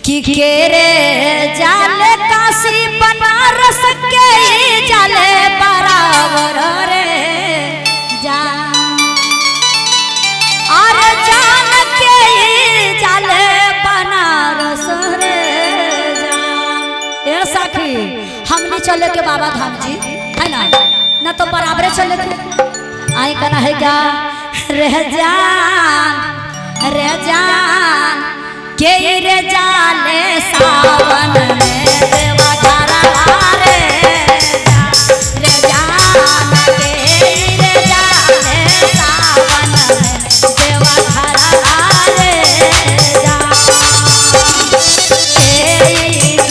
कि केरे जाले काशी बनारस के जाले बराबर रे जा और जान के जाले बनारस रे जा। ए सखी हमने चले के बाबा धाम जी है ना, ना तो बराबरे चले के आई कना है क्या रे जान रे जान के रे जाले सावन में देवा घरवा रे रे जान के रे जाले सावन में देवा घरवा रे जान के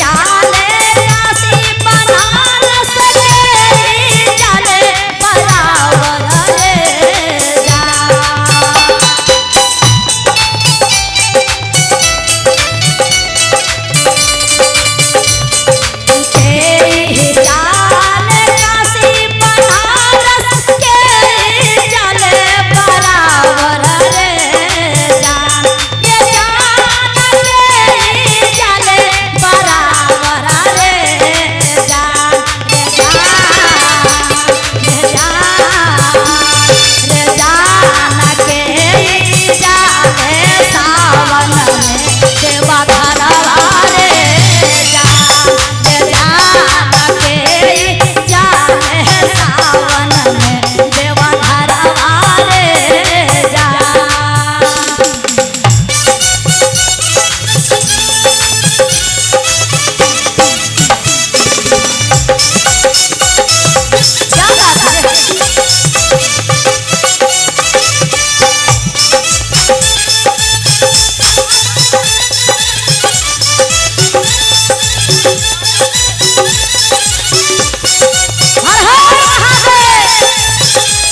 जाले काशी बनारस के जाले बराबर रे जान। जाले काशी बनारस के जाले बराबर रे जान ये जान के जाले बराबर रे जान रे जान रे जान रे जान के जाले सावन में देवा घरवा रे जान रे जान के जाले सावन में देवा घरवा रे जान। क्या बात है। हर हर महादेव।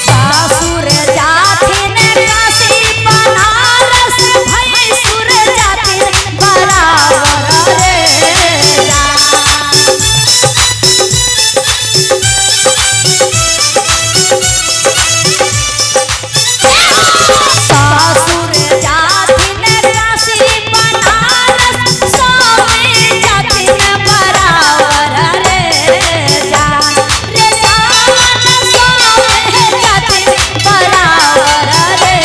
सासुर जाथिन काशी बनारस भैंसुर जाथिन बराबर रे जान। सासुर जाथिन काशी बनारस स्वामी जाथिन बराबर रे जान रे जान स्वामी जाथिन बराबर रे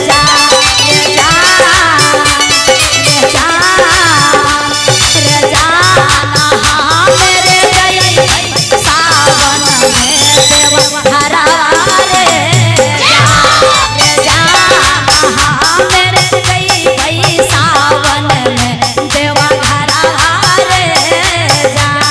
जान रे जान रे जान रे जान हाँ मेरे गई सावन में देवा घरवा रे जान रे जान हाँ मेरे गई भई सावन में देवा घरवा रे जान।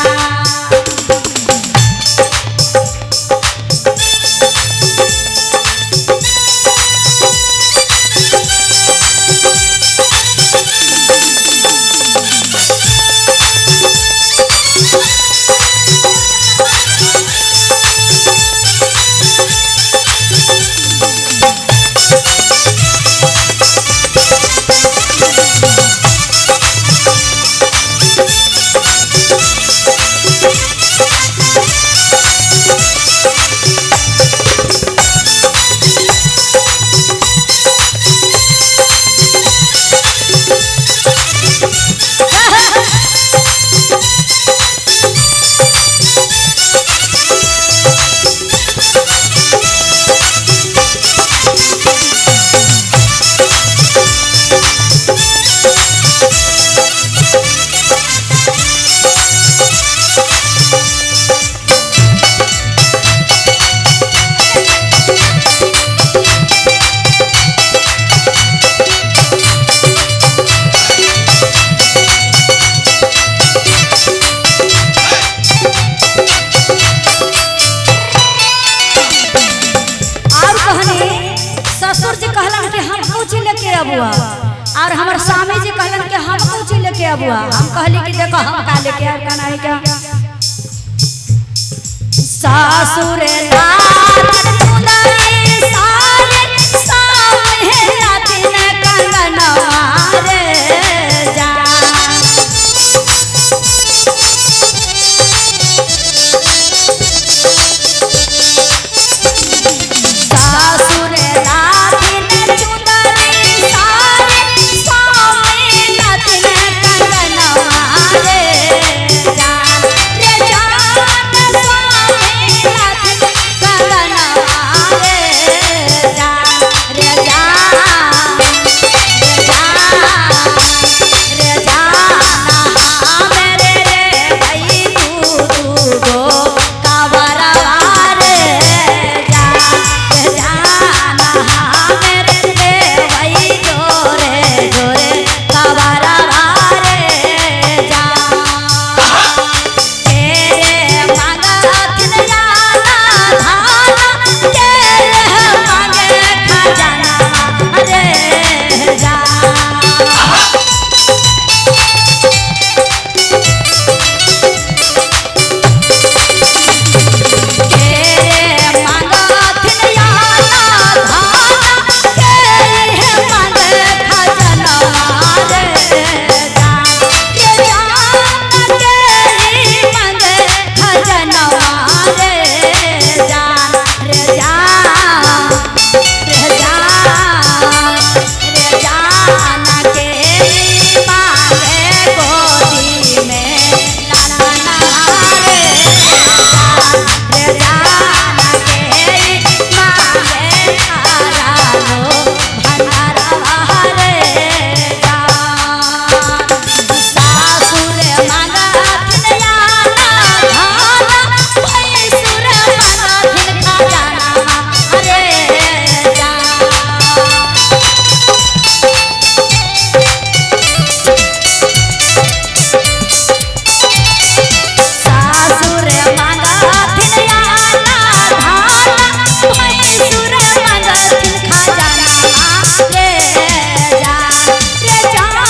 और कहनी ससुर जी कहलन कि हम कुछ लेके अबुआ और हमार स्वामी जी कहलन कि हम कुछ लेके लेके अबुआ। हम कहली कि देखो हम का लेके आब का नहीं का। सासुर लाल चुनरी सारे साहे नातिन कंगनवा रे जा। सासुर नातिन चुनरी सारे साहे नातिन कंगनवा रे जा। रे जान साहे नातिन कंगनवा रे जा। रे जा रे जा रे जाना मेरे रे भाई तू गो कावरवा रे जा। रे जाना मेरे रे भाई जोरे जोरे कावरवा रे जा। तेरे मांगथिन जाना धाना तेरे मांगे खजाना रे जा। तेरे मांगथिन जाना धाना तेरे मांगे खजाना रे जा। रे जाना तेरे मांगे खजाना रे जा। रे जा रे जा रे जाना के मांगे गोदी में लाला रे जा। रे जाना के मांगे थारा लो भंडारा रे जा। सासुर मांगथिन आना धाना भैंसुर मांगथिन खजाना रे जा। सासुर मांगथिन आना धाना भैंसुर मांगथिन खजाना रे जा। रे जाना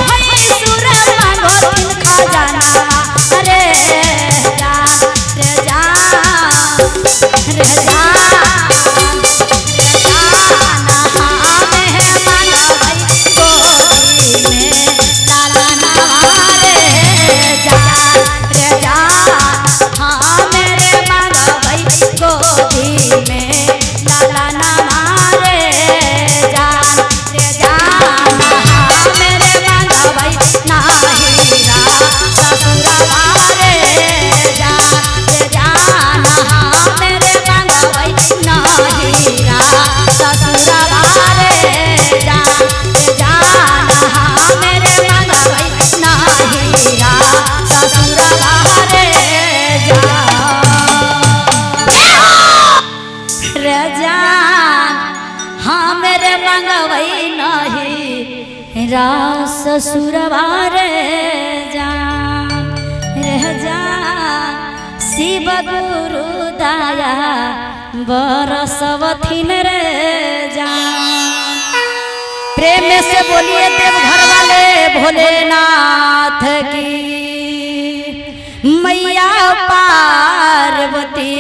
भैंसुर मांगथिन खजाना रे जा। रे जा रे जा रे जाना हमें मांगवई गोदी में लाला रे जा। रे जा हाँ मेरे मांगवई गोदी में लाला रे जा। रे जाना हाँ मेरे मांगवई नाहीरा ससुरवा रे जा। रे जाना हाँ मेरे मांगवई नाहीरा ससुरवा रे जा। रे जाना हाँ मेरे मांगवई नाहीरा ससुरवा रे जा। रे जान हाँ मेरे मंगवई नहीं रा ससुरवा रे जान। रे जान शिव गुरु दया बरसवथिन रे जान। प्रेम से बोलिए देवघर वाले भोलेनाथ की। मैया पार्वती